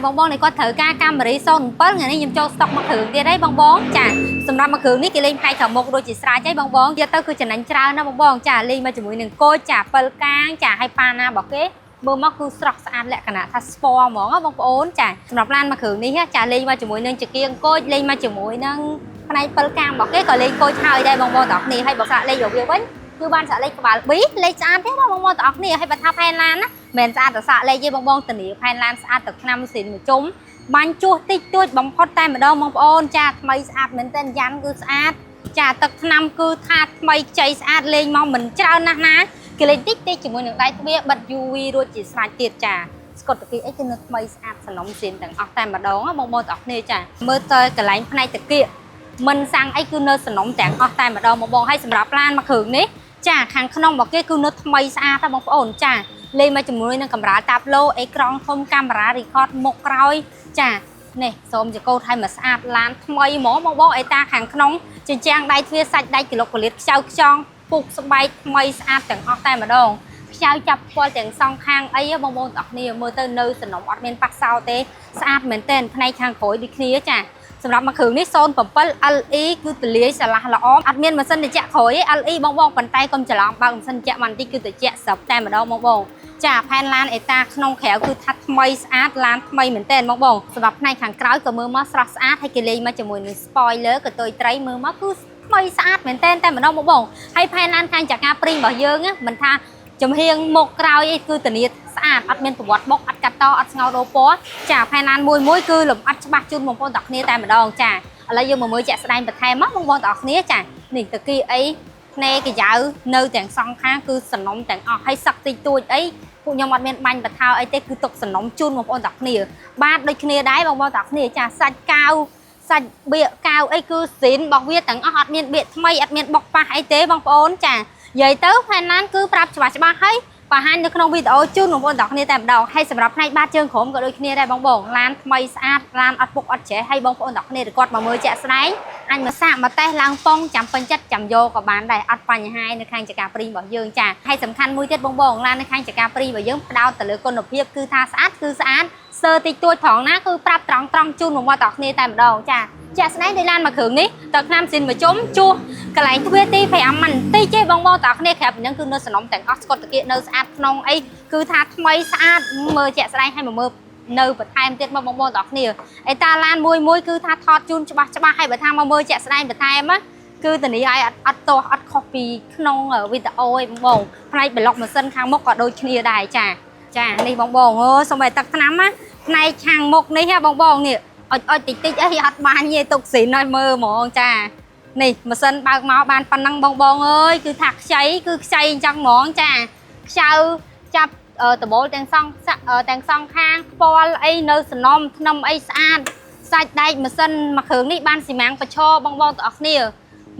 បងបងនេះគាត់ត្រូវការ Camry 07ថ្ងៃនេះខ្ញុំចូលស្តុកមួយគ្រឿងទៀតហើយបងបងចាសម្រាប់មួយគ្រឿងនេះគេលេងផ្នែកខាងមុខដូចជាស្រេចហើយបងបងយកទៅគឺចំណេញច្រើនណាស់បងបងចាលេងមកជាមួយនឹងកូចចា7កាងចាហើយប៉ាណារបស់គេមើលមកគឺស្រស់ស្អាតលក្ខណៈថាស្ពណ៌ហ្មងណាបងប្អូនចាសម្រាប់ឡានមួយគ្រឿងនេះចាលេងមកជាមួយនឹងចង្គៀងកូចលេងមកជាមួយនឹងផ្នែក7កាងរបស់គេក៏លេងកូចហើយដែរបងប្អូនទាំងអស់គ្នាហើយបើសាកលេខរបស់វាវិញគឺបានសាកលេខក្បាល B លេខស្អាតទេណាបងប្អូនទាំងអស់គ្នាហើយបើថាផែនឡានណា មិនស្អាតតែសាកលេខទេបងបងធានាផែនឡានស្អាតទឹកថ្នាំម៉ាស៊ីនមួយជុំបាញ់ជួសតិចតួចបំផុតតែម្ដងបងប្អូនចាថ្មីស្អាតមែនទែនយ៉ាន់គឺស្អាតចាទឹកថ្នាំគឺថាថ្មីខ្ចីស្អាតលេងមកមិនច្រើនណាស់ណាគេលេងតិចតិចជាមួយនឹងដៃទ្វារបិទ UV រួចជាស្រេចទៀតចាស្កុតតាគីអីគឺនៅថ្មីស្អាតសនំស៊ីនទាំងអស់តែម្ដងណាបងប្អូនទាំងអស់គ្នាចាមើលទៅកន្លែងផ្នែកតាគៀកមិនសាំងអីគឺនៅសនំទាំងអស់តែម្ដងបងបងហើយសម្រាប់ឡានមួយគ្រឿងនេះចាខាងក្នុងរបស់គេគឺនៅថ្មីស្អាតណាបងប្អូនចា លេងមកជាមួយនឹងកម្រាលតាប់ឡូអេក្រង់ធំកាមេរ៉ា record មុខក្រោយចានេះសូមចកោតឲ្យមកស្អាតឡានថ្មីហ្មងបងបងអេតាខាងក្នុងជញ្ជាំងដៃទ្វារសាច់ដៃគីឡូកលៀតខ្ចៅខ្ចង់ពុកស្បែកថ្មីស្អាតទាំងអស់តែម្ដងខ្ចៅចាប់ផ្គាល់ទាំងសងខាងអីហ៎បងប្អូនទាំងអស់គ្នាមើលទៅនៅសំណុំអត់មានប៉ះសោទេស្អាតមែនទែនផ្នែកខាងក្រោយដូចគ្នាចាសម្រាប់មួយគ្រឿងនេះ07 LE គឺទលាយស្រឡះល្អអត់មានម៉ាស៊ីនត្រជាក់ក្រោយទេ LE បងបងប៉ុន្តែកុំច្រឡំបើកម៉ាស៊ីនត្រជាក់មកបន្តិចគឺត្រជាក់ស្រាប់តែម្ដងបងបង ចាផែនឡានអេតាក្នុងក្រៅគឺថាថ្មីស្អាតឡានថ្មីមែនតើបងបងសម្រាប់ផ្នែកខាងក្រោយក៏មើលមកស្រស់ស្អាតហើយគេលេងមកជាមួយនឹង spoiler ក៏តុយត្រីមើលមកគឺថ្មីស្អាតមែនតើតែម្ដងបងបងហើយផែនឡានខាងចកាព្រីងរបស់យើងណាមិនថាចំហៀងមុខក្រោយអីគឺធានាស្អាតអត់មានប្រវត្តិបុកអត់កាត់តអត់ស្ងោរដូរពណ៌ចាផែនឡានមួយមួយគឺលំអិតច្បាស់ជូនបងប្អូនទាំងគ្នាតែម្ដងចាឥឡូវយើងមកមើលជាក់ស្ដែងបន្ថែមមកបងប្អូនទាំងគ្នាចានេះតាគីអីភ្នែកកាយ៉ៅនៅទាំងសងខាងគឺសនំទាំងអស់ហើយសឹកតិចតួចអី ពួកខ្ញុំអត់មានបាញ់បថោអីទេគឺទុកសំណុំជូនបងប្អូនទាំងគ្នាបាទដូចគ្នាដែរបងប្អូនទាំងគ្នាចាសាច់កាវសាច់បៀកកាវអីគឺស៊ីនរបស់វាទាំងអស់អត់មានបៀកថ្មីអត់មានបុកប៉ះអីទេបងប្អូនចានិយាយទៅផែនឡានគឺប្រាប់ច្បាស់ច្បាស់ហើយបង្ហាញនៅក្នុងវីដេអូជូនបងប្អូនទាំងគ្នាតែម្ដងហើយសម្រាប់ផ្នែកបាតជើងក្រោមក៏ដូចគ្នាដែរបងបងឡានថ្មីស្អាតឡានអត់ពុកអត់ច្រេះហើយបងប្អូនទាំងគ្នាគាត់មកមើលជាក់ស្ដែងអាចមកសាកមកតេស្តឡើងប៉ុងចាំពេញចិត្តចាំយកក៏បានដែរអត់បញ្ហានៅខាងចកាព្រីងរបស់យើងចាហើយសំខាន់មួយទៀតបងបងឡាននៅខាងចកាព្រីងរបស់យើងផ្ដោតទៅលើគុណភាពគឺថាស្អាតគឺស្អាតសើតិចតួចត្រង់ណាគឺប្រាប់ត្រង់ត្រង់ជូនបងប្អូនទាំងគ្នាតែម្ដងចាជាក់ស្ដែងដោយឡានមួយគ្រឿងនេះតើឆ្នាំស៊ីនមួយជុំជួសកន្លែងទ្វារទី5មិនតិចទេបងប្អូនទាំងគ្នាក្រាបហ្នឹងគឺនៅសំណុំទាំងអស់ស្កុតតាគៀកនៅស្អាតក្នុងអីគឺថាថ្មីស្អាតមើលជាក់ស្ដែងឲ្យមកមើលនៅបន្ថែមទៀតមកបងប្អូនទាំងគ្នាអេតាឡានមួយមួយគឺថាថតជូនច្បាស់ច្បាស់ហើយបើថាមកមើលជាក់ស្ដែងបន្ថែមណាគឺធានាឲ្យអត់អត់ទាស់អត់ខុសពីក្នុងវីដេអូឯងបងបងផ្នែកប្លុកម៉ាស៊ីនខាងមុខក៏ដូចគ្នាដែរចាចានេះបងបងអើយសូម្បីទឹកថ្នាំណាផ្នែកខាងមុខនេះហ៎បងបងនេះអុចអុចតិចតិចអីអត់បានទេទុកស៊ីនឲ្យមើលហ្មងចានេះម៉ាស៊ីនបើកមកបានប៉ុណ្ណឹងបងបងអើយគឺថាខ្ចីគឺខ្ចីអញ្ចឹងហ្មងចាខ្ចៅចាប់ដបូលទាំងសងទាំងសងខាងខ្ពាល់អីនៅសំណុំធ្នឹមអីស្អាតសាច់ដែកម៉ាស៊ីនមួយគ្រឿងនេះបានស៊ីម៉ាំងប្រឈរបងបងទាំងអស់គ្នា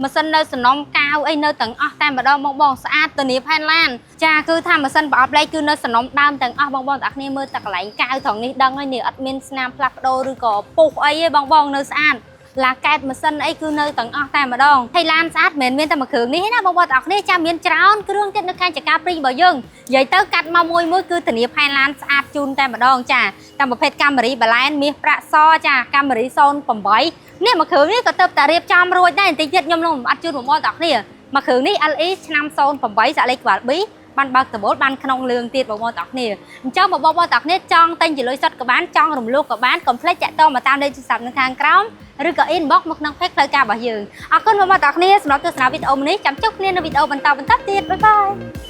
ម៉ាស៊ីននៅសំណុំកាវអីនៅទាំងអស់តែម្ដងបងបងស្អាតធានាផែនឡានចាគឺថាម៉ាស៊ីនប្រអប់លេខគឺនៅសំណុំដើមទាំងអស់បងបងទាំងអស់គ្នាមើលតែកន្លែងកាវត្រង់នេះដឹងហើយនេះអត់មានស្នាមផ្លាស់ប្ដូរឬក៏ពុះអីទេបងបងនៅស្អាតឡាកែតម៉ាស៊ីនអីគឺនៅទាំងអស់តែម្ដងហើយឡានស្អាតមិនមែនមានតែមួយគ្រឿងនេះទេណាបងប្អូនទាំងអស់គ្នាចាំមានច្រើនគ្រឿងទៀតនៅខាងចការព្រីងរបស់យើងនិយាយទៅកាត់មកមួយមួយគឺធានាផែនឡានស្អាតជូនតែម្ដងចាតាមប្រភេទ Camry បាឡែនមាសប្រាក់សចា Camry 08នេះមួយគ្រឿងនេះក៏ទៅតែរៀបចំរួចដែរបន្តិចទៀតខ្ញុំនឹងអត់ជូនបងប្អូនទាំងអស់គ្នាមួយគ្រឿងនេះ LE ឆ្នាំ08សាក់លេខក្បាល B បានបើកដបូលបានក្នុងលឿងទៀតបងប្អូនទាំងអស់គ្នាអញ្ចឹងបងប្អូនទាំងអស់គ្នាចង់ទិញជាលុយសុទ្ធក៏បានចង់រំលោះក៏បានកុំភ្លេចតាក់ទងមកតាមលេខទូរស័ព្ទនៅខាងក្រោមឬក៏ inbox មកក្នុង page ផ្លូវការរបស់យើងអរគុណបងប្អូនទាំងអស់គ្នាសម្រាប់ទស្សនាវីដេអូនេះចាំជួបគ្នានៅវីដេអូបន្តបន្តទៀត bye bye.